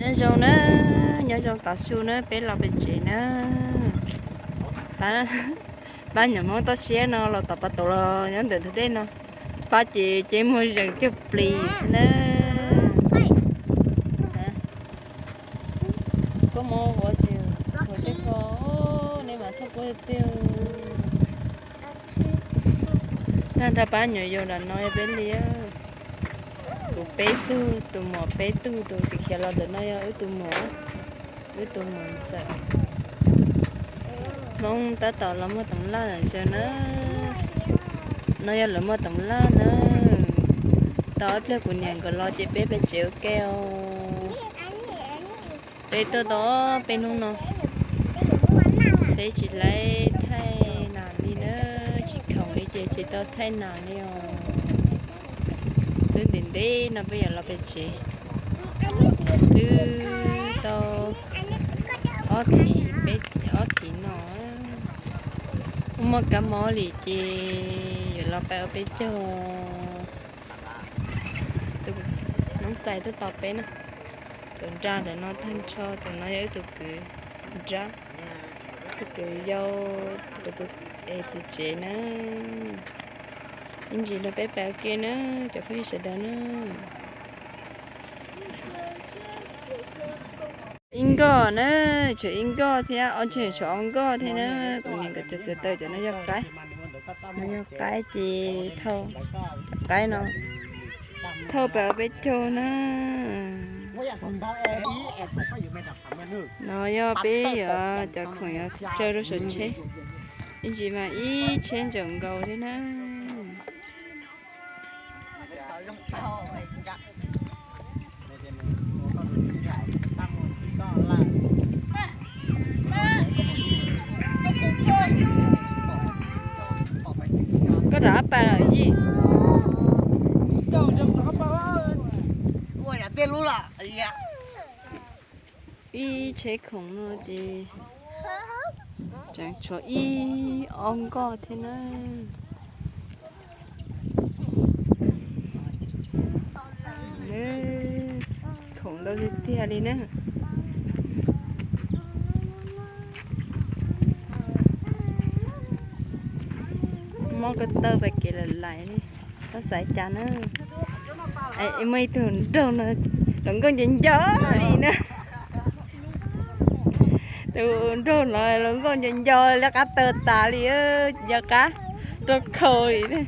Nyob zoo na, nyob zoo tav su na, peb los pem tsev na. Pab nyuam Hmoob toj siab no los tom pab tod los nyob ntawm ntug dej no. Pab ces ces muag zees cag plis xwb na. Koj mus ua tsis ua tej ko, nej mas txhob quaj tiag. Tag nrho pab nyuam yaus nram no yog peb li. Kuv peb tug, tus muam peb tug, tus khiav los ntawm no yog wb tus muam, wb tus muam ntxawm. Hmoob tab tom los muag toov laj ntawm zaws na. No yog lawv muag toov laj na. Tau ib pliag kuv niam nkawd los ces peb pem tsev ua ke os. Peb tuaj tau peb hnub no, peb tsis laib thaij nas li na, tsis khoom li ces tsis tau thaij nas li os. Twb ntev ntev no peb yuav los pem tsev, twb tau ob thib, peb ob thib no. Muaj kab mob li ces yuav los pab ua peb caug. Tus noob xais tuaj tos peb na. Tus nrag ntawm no tag nrho, tus no yog wb tus kwv nrab, tus kwv yau, tus es txiv tsev na. Ib ntsis no peb pab ua ke na, cov phooj ywg sawv daws na. Ib nkoj na, tshuav ib nkoj thiab, o, tshuav ob nkoj thiab na. Kuv niam nkawd txiav taws cov no yog qaib, no yog qaib ces thauj qaib no, thauj pab ua peb caug na. No yog peb yuav cov khoom yuav tsaws rau saum tsheb, ib ntsis mas ib tsheb ntsaum nkaus thiab na. Koj rov qab pais lawm Yij. Ib tsheb khoom no ces tseem tshuav ib ob nkoj thiab na. Khoom ntau tiag tiag li na. Mob ko taw pais kev lawm lais li, txhob xav cas na. Muaj ib tug nraug no, hluas nkauj nco nco li na. Tus nraug no hluas nkauj nco nco li qab taw tas li, nco qab rau khau li.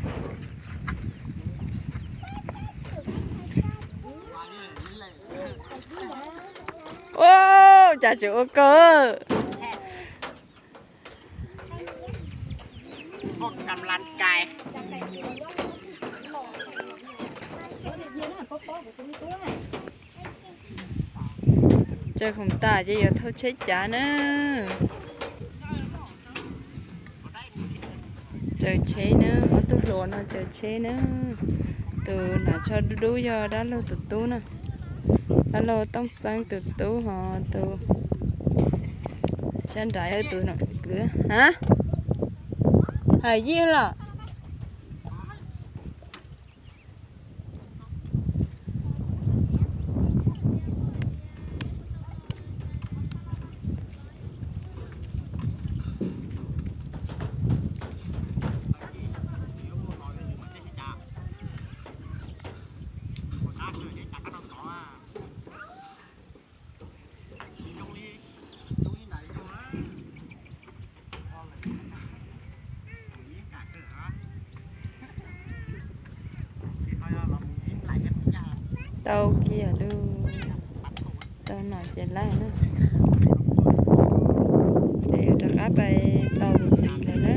Ua cas tseem ua kawg. Tsaws khoom tas ces yuav thauj tsheb cav na. Tsaws tsheb na, ob tug hluas no tsaws tsheb na. Tus hnav tsho dub dub yog dab laug tus tub na. Dab laug Tooj Xeeb tus tub ho tus sab nrad yog tus nom kwv. Ha, Hawm Yij los. Tau kiag lub, tau no ces laij na. Ces yuav rov qab pais tos kuv txiv nkawd na,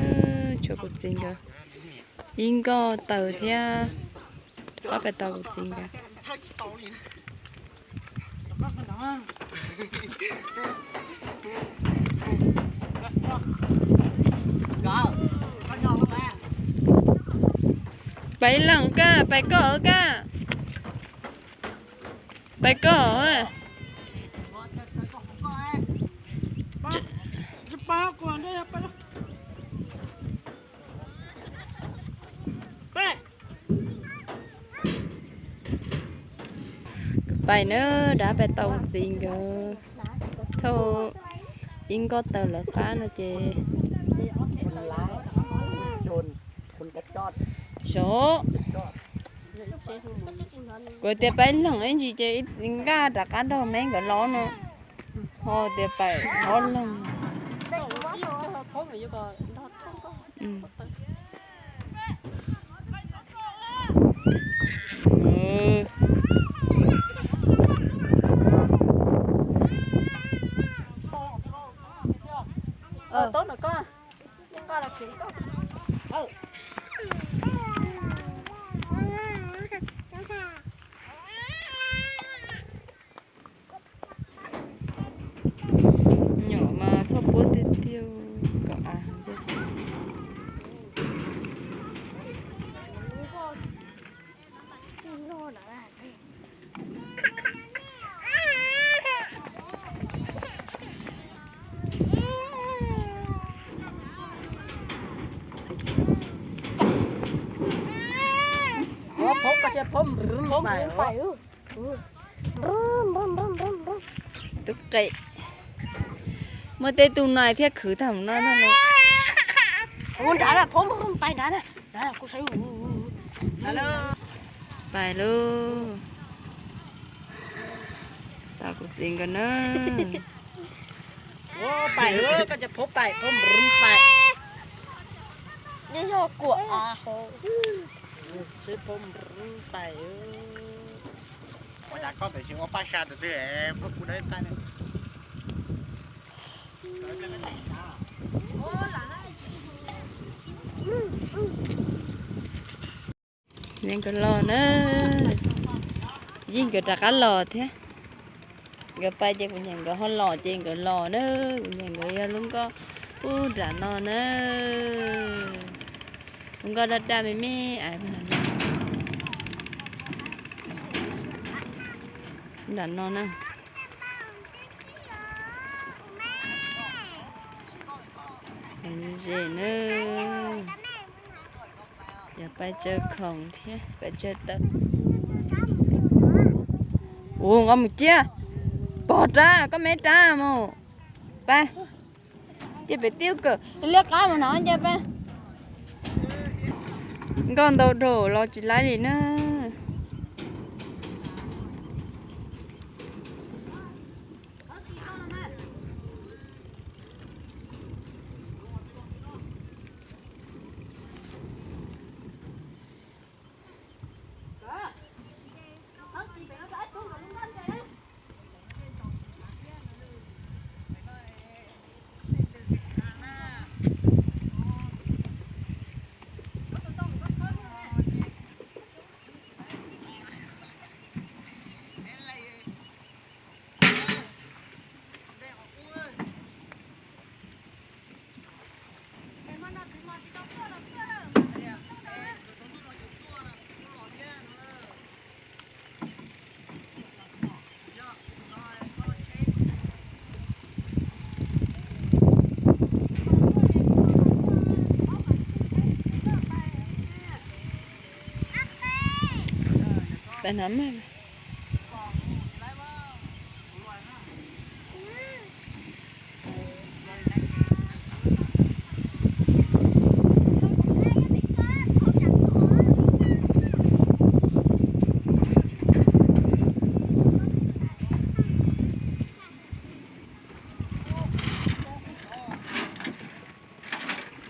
tshuav kuv txiv nkawd ib nkoj taws thiab, rov qab pais tos kuv txiv nkawd. Pais ib leeg koj, pais koj koj, pais koj. Pais na, rov pais tau txiv nkawd thauj ib nkoj taws lawv qab no ces sov. Kuv tias pais leeg ib ntsis ces nkaj rov qab nrog me nkawd los no, ho tias pais ob leeg. Nyuam mas txhob puab tiag tiag kom av heev thiab. Tub qe, muaj tej tug no thiaj khwv tag mus no ntag. Pais lauj, tau kuv txiv nkawd na. Pais, koj cov phob pais, phob pais. Yog kuam hauv. Phob pais. Ua cas koj tam sim ua paj sa tus twg, phob kuv dab tag. Yeej nkawd los na, yeej nkawd rov qab los thiab. Nkawd pais ces kuv nyiam nkawd ho los ces nkawd los na, kuv nyiam nkawd yog lub nkoj ub nram no na. Lub nkoj daj daj me me nram no na. Ze na, yog pais tsaws khoom thiab pais tsaws taw. Ua nqa mus ciaj, pog rab, koj me rab mus. Pab, cia pem tiab kawm liab qab mus no cia pab. Nkoj ntau dhau los tsis laib li na.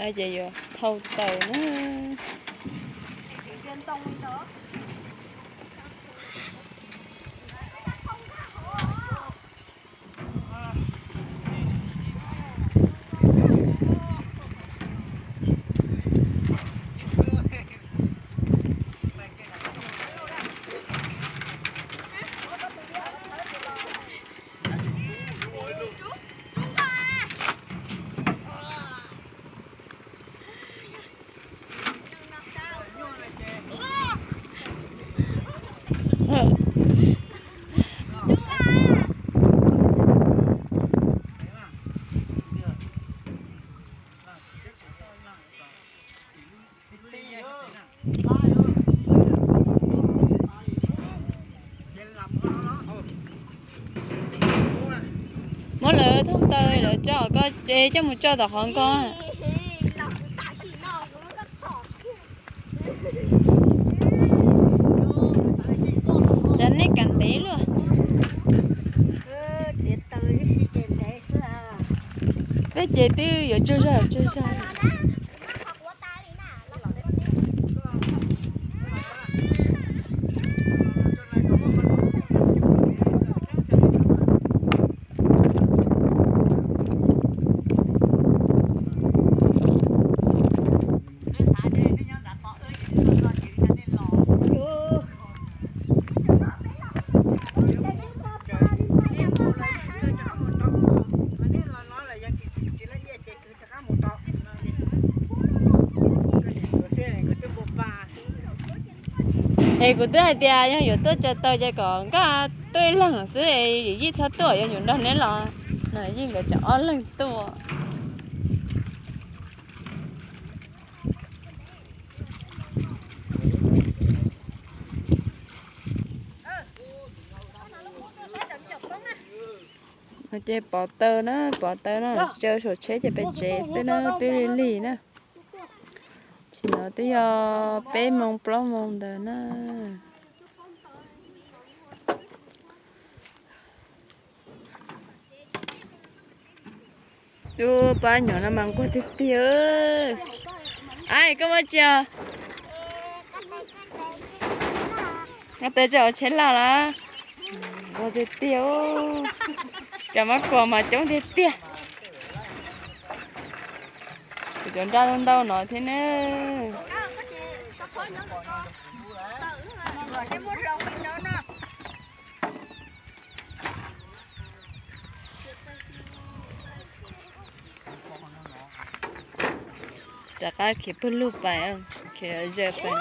Ces yuav thau taws na. Muab lawv thooj taw lawv tso koj es coj mus tso tom qhov nkoj. Cas nej kam ntev luaj. Peb ces twb yuav tsaug zog tsaug zog. Es kuv twb hais tias yog yuav tuaj tsaws taws ces kom nkaj tuaj ib leeg xwb, yus yij txhob tuaj, yog yus nrog neb los no yij nkawd tseem ob leeg tuaj. Ces pov taw na, pov taw no tsaws saum tsheb ces peb tsev xwb na, twb lig lig na. Tsis no twb yog peb moos plaub moos ntawd na. Ub, pab nyuam no mas nquag tiag tiag. Ai, koj muaj tsi os? Koj tes tsis hauv tsheb laj lawm. Nquag tiag tiag. Cov mab kuas mas coob tiag tiag. Kuv cov nraj ntau no thiab ne. Rov qab khiav pawg lug pais, khiav zaws pais.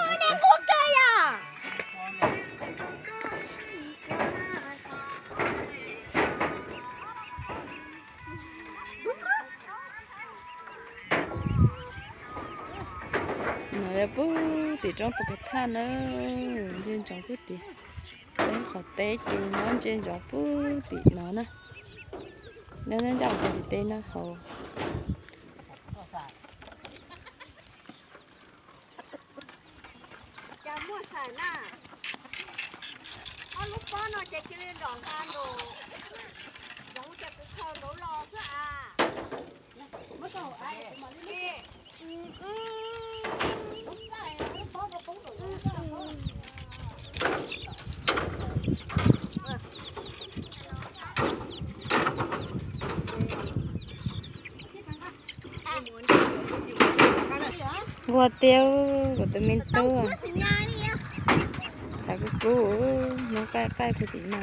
No yog pug tim roob pus kag thaj na, ntsia ntsoov pug tim, peb qhov teb ces nyob ntsia ntsoov pug tim no na. Nyob nyob ncaj qhov tim teb no hauv. Cas muaj xaim na, ob lub pob no ces cia li nrom nqa ntus, zoov ces kuv khaws nraud los xwb as. Nquag tiag, kuv tus me tub. Xav kub kub, nyob qaij qaij puag tim no.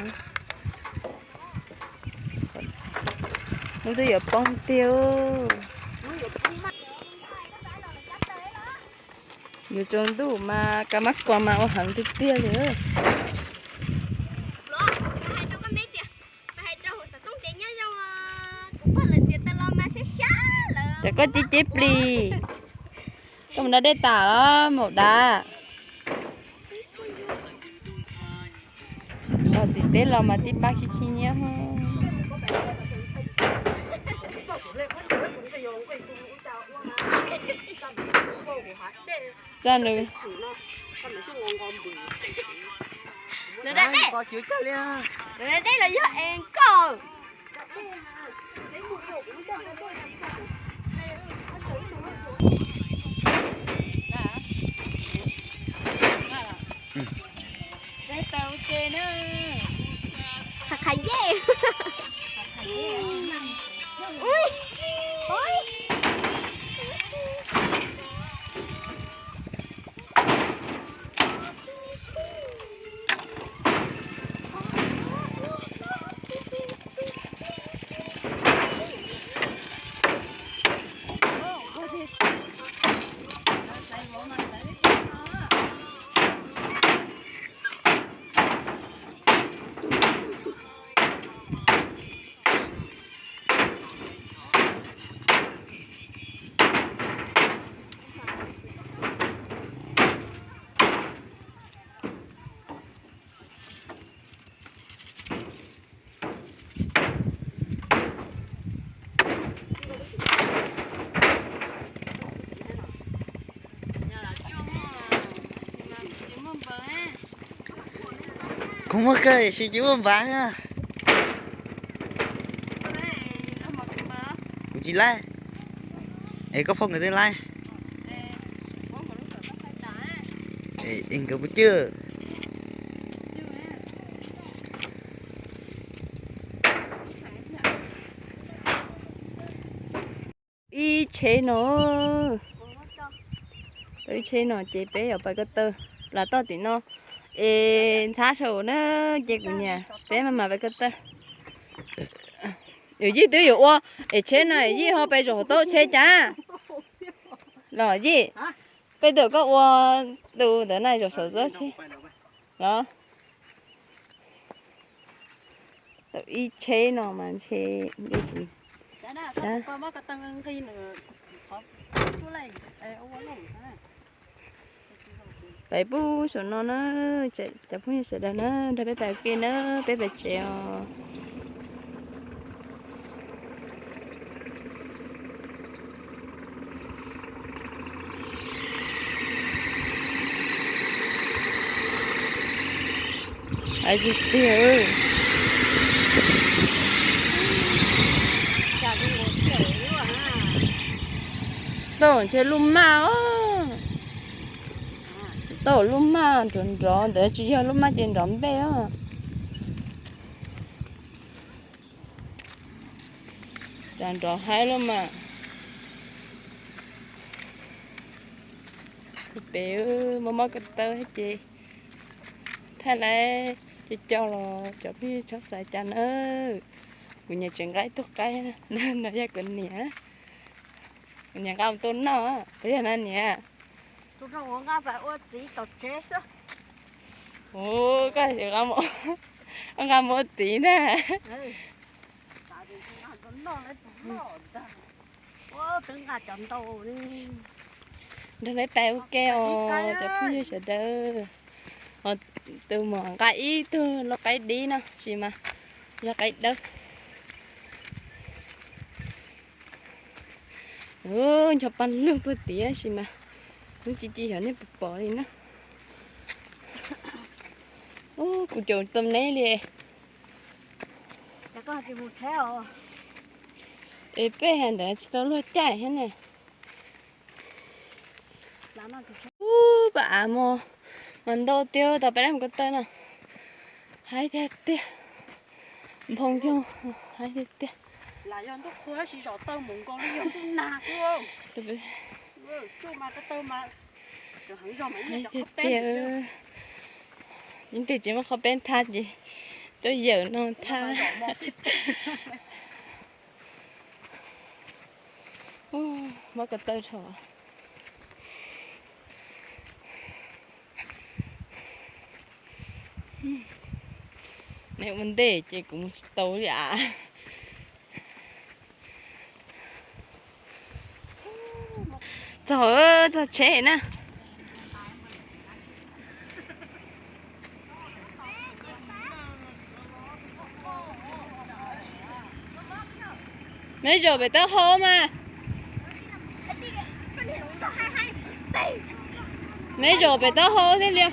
Lub twb yuav poob tiag. Yuav tsaus ntuj mas kab mab kuas mas ua heev tiag tiag li. Ces koj cib ceb plis, koj mus da dej tas los maum dav. Los tim teb los mas tib pab khib khib nyiab. Txaj nws. Lawv da dej los yog es koj. Qhav qhav yej. Kuv muaj kawg tab sis tsis muaj npav na. Kuv tsis laib. Es koj phauj nkawd twb laib. Es nkawd puas cwj? Ib tsheb no, tau ib tsheb no ces peb yuav pais ko taw los toj tim no. Es ntxhab saum na, ces kuv niam peb maj mam pais ko taw. Yawm yij twb yuav ua, es tsheb no yij ho pais zaum hauv taub tsheb cas los yij, peb tuam koj ua tus ntawd na zaum saum taub tsheb los. Tau ib tsheb no mas ntshe sab. Pais pub saum no na, cov phooj ywg sawv daws na, nrog peb pais ua ke na, peb pais tsev os. Hais tiag tiag. Tau ntshe lub maj os. Tau lub maj nrov nrov ntawd tsis yog lub maj ces nrov npej os. Cas nrov haib lub mas. Pem mob mob ko taw ces thaij laiv cov coj los cov phooj ywg txhob xav cas na. Kuv niam tseem nqa ib tug qaib no, yog kuv niam, kuv niam nqa mus tua noj, puas yog na niam? Ua txiv tom tsev xwb. Ua koj nqa mus ua txiv na. Nrog peb pais ua ke os cov phooj ywg sawv daws. Tus muam nqa ib tug lau qaib dib no sis mas yog qaib dawb. Ncho pa lug puag tim sis mas lub ci ci xyov nej puas pom li na. Kuv caum tom neb li. Es peb hais ntawd tsis tau luag caij thiab na. Ub, pab av mos mas ntau tiag, tau peb lab mus ko taw no. Haib tiag tiag. Nphoo cog, haib tiag tiag. Haib tiag tiag. Yeej twg tsis muaj qhov peb thab ces tuaj yawm no thab. Mob ko taw dhau. Neb ua ntej ces kuv mus tsis tau li as. Txog, txog tsheb na. Meb zaum pem taub hau mas. Meb zaum pem taub hau thiaj li.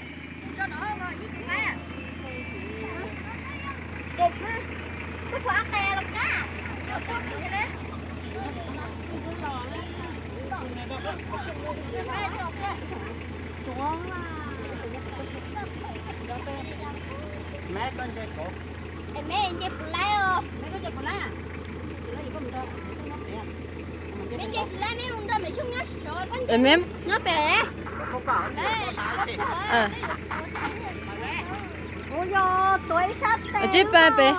Tsis pa pem.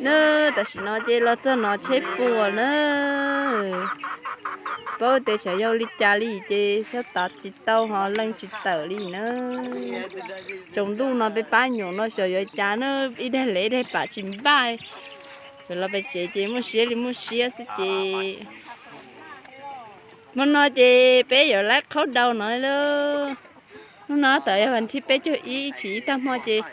Na, tam sim no ces los txog no tsheb puas na. paub tias xyov yog li cas li ces xyov tas tsis tau ho leej tsis tawm li na. Tsaus ntuj no peb pab nyuam no xyov yuav cas na, ib daig lev ib daig pam tsis npaj. Txawm los pem tsev ces muaj siab li muaj siab xwb ces. Hmo no ces peb yuav laib qhaub daus no lauj. Hnub no tawm yog vas thib peb caug ib, ib chim ib tag hmo ces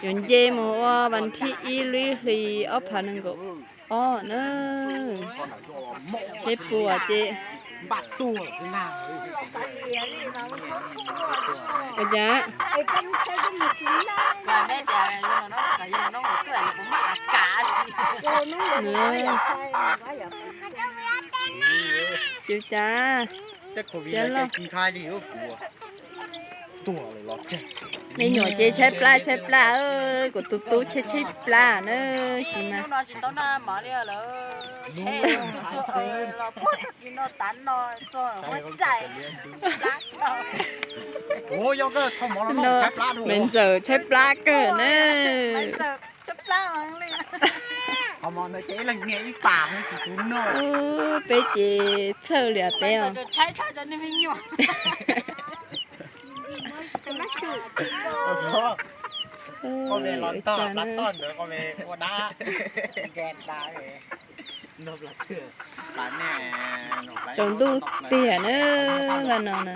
yuav nce mus ua vas thib ib lub hli ob phav nees nkaum ob na. Tsheb puas ces ua cas Ces cas siab loj. Me nyuam ces tshaib plab tshaib plab, kuv tus tub tshaib tshaib plab na, sis mas me ntxawm tshaib plab kawg na. Peb ces txhawj liam peb os. Tsaus ntuj tiag na, no na.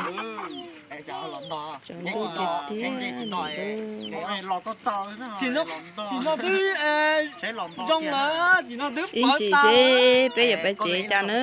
Tsaus ntuj tiag tiag. Ib ntsis seb peb yuav pais tsev cas na.